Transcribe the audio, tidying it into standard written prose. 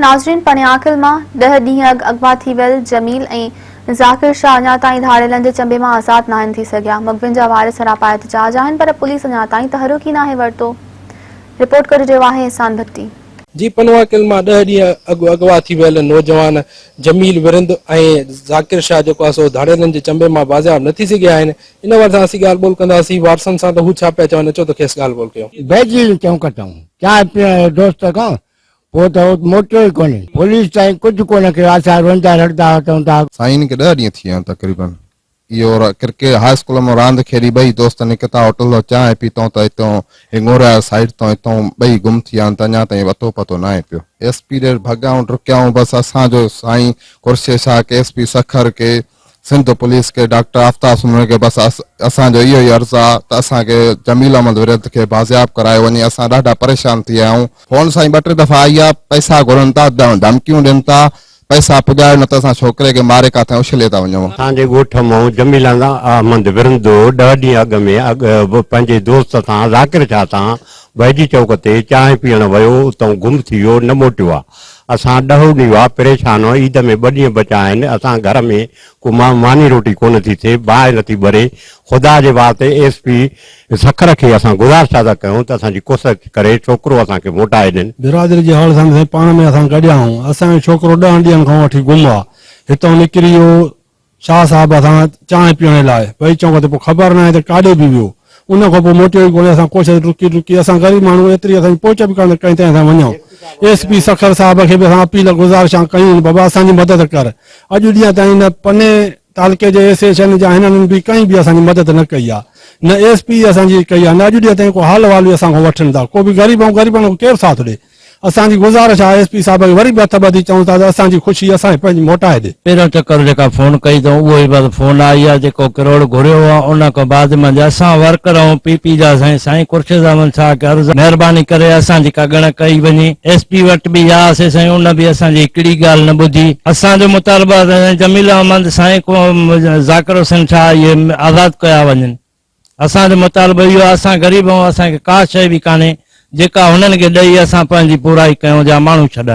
ناظرين پنياڪل مان ڏهه ڏينهن اڳ اغوا ٿي ويل جميل ۽ ذاڪر شاهه اڃا تائين ڌاڙيلن جي چنبي مان آزاد ناهن ٿي سگهيا، مغوين جا وارث سراپا احتجاج آهن پر پوليس اڃا تائين تحرڪ ئي ناهي ورتو، رپورٽ ڪري رهيو آهي احسان ڀٽي. جي پنواڪل مان ڏهه ڏينهن اڳ اغوا ٿي ويل نوجوان جميل ورند ۽ ذاڪر شاهه جيڪو آهي سو ڌاڙيلن جي چنبي مان بازياب نه ٿي سگهيا آهن، ان حوالي سان اسين ڳالهه ٻولهه ڪنداسين وارثن سان ته هو ڇا پيا چون اچو ته کيس ڳالهه ٻولهه ڪيون. بيجي چونڪ تان چانهه پيئڻ آيو دوست کان پوء ته هو موٽيو ئي ڪونهي. پوليس تائين ڪجهه ڪونه ڪيو. اسان روئندا رڙندا وتون ٿا. سائين کي ڏهه ڏينهن ٿي ويا آهن تقريبن. اهو ڪرڪيٽ هاء اسڪول مان راند کيڏي ٻئي دوست نڪتا هوٽل تان چانهه پيتون ته اتون هڱوريا سائيڊ تان اتون ٻئي گم ٿي ويا آهن ته اڃا تائين اتو پتو ناهي پيو. ايس پي ڏي ڀڳا ۽ ڊڪيا آهيون بس اسان جو سائين خورشيد شاهه کي ايس پي سکر کي سنڌ پوليس کي ڊاڪٽر آفتاب سومرو کي بس اسان جو اهو ئي عرض آ ته اسان کي جميل احمد وريت کي بازياب ڪرايو وڃي اسان ڏاڍا پريشان ٿي ويا آهيون. فون سائين ٻه ٽي دفعا آئي آ پئسا گهرن ٿا ڌمڪيون ڏين ٿا پئسا پڄايو نه ته اسان ڇوڪري کي ماري ڪاٿي اڇلي ٿا وڃون. اسان جي ڳوٺ مان جميل احمد ورندو ڏهه ڏينهن اڳ ۾ اڳ پنهنجي دوست سان ذاڪر شاهه سان بهجي چوڪ تي چانهه پيئڻ ويو اتان گم ٿي ويو نه موٽيو آ. اسان ڏهو ڏينهن هئا پريشان عيد ۾ ٻه ڏينهن بچا آهن اسان گهر ۾ ڪو ماني روٽي ڪونه ٿي ٿئي باهه نٿي ٻري خدا جي واسطي ايس پي سکر کي اسان گذارش ٿا ڪيون ته اسان جي ڪوشش ڪري ڇوڪرو اسان کي موٽائي ڏين. برادري جي حوالي سان سائين پاڻ ۾ اسان گڏيا آهيون اسان جو ڇوڪرو ڏهن ڏينهن کان وٺي گم آ هتان نڪري ويو شاهه صاحب سان چانهه پيئڻ لاء وئي چونڪ تي پوء خبر ناهي ته ڪاڏي به ويو. ان کان پوء موٽيو ئي ڪونهي. اسان ڪوشش ڊڪي ڊڪي اسان غريب ماڻهو ايتري اسان جي پهچ به ڪانه ته ڪنهن تائين اسان وڃون. ايس پي سکر صاحب کي به اسان اپيل گذارشان ڪيون آهن بابا اسان جي مدد ڪر. اڄ ڏينهن تائين نه پني تعلقي جي ايس ايڇ اين جا هنن به ڪنهن به اسان جي مدد نه ڪئي آهي. نه ايس پي اسان جي ڪئي آهي نه اڄ ڏينهن تائين ڪو حال احوال به اسان کان وٺن ٿا. ڪو به غريب ۽ غريبن کي ڪير ساٿ ڏي. اسان جي گذارش آهي ايس پي صاحب کي وري به هٿ ٻڌي چئون ٿا ته اسان جي خوشي اسان کي پنهنجي موٽائي ڏي. پهريون چڪر جيڪا فون ڪئي اٿئون اهو ئي بس فون آئي آهي جيڪو ڪروڙ گهريو هو ان کان بعد منجهه اسان ورڪر آهيون پي پي جا سائين سائين خورشيد احمد شاهه کي عرض مهرباني ڪري اسان جي ڪا ڳڻ ڪئي وڃي ايس پي وٽ به ويا هئاسي سائين ان به اسان جي هڪڙي ڳالهه نه ٻڌي اسان جو مطالبو آهي ته سائين جميل احمد سائين ذاڪر حسين شاهه اهي آزاد ڪيا وڃن. اسان جو مطالبو اهو آهي اسان غريب آهيون اسان کي ڪا شيء به ڪانهي جيڪا هنن کي ڏئي اسان پنهنجي پورائي ڪيون جا ماڻهو ڇڏايون.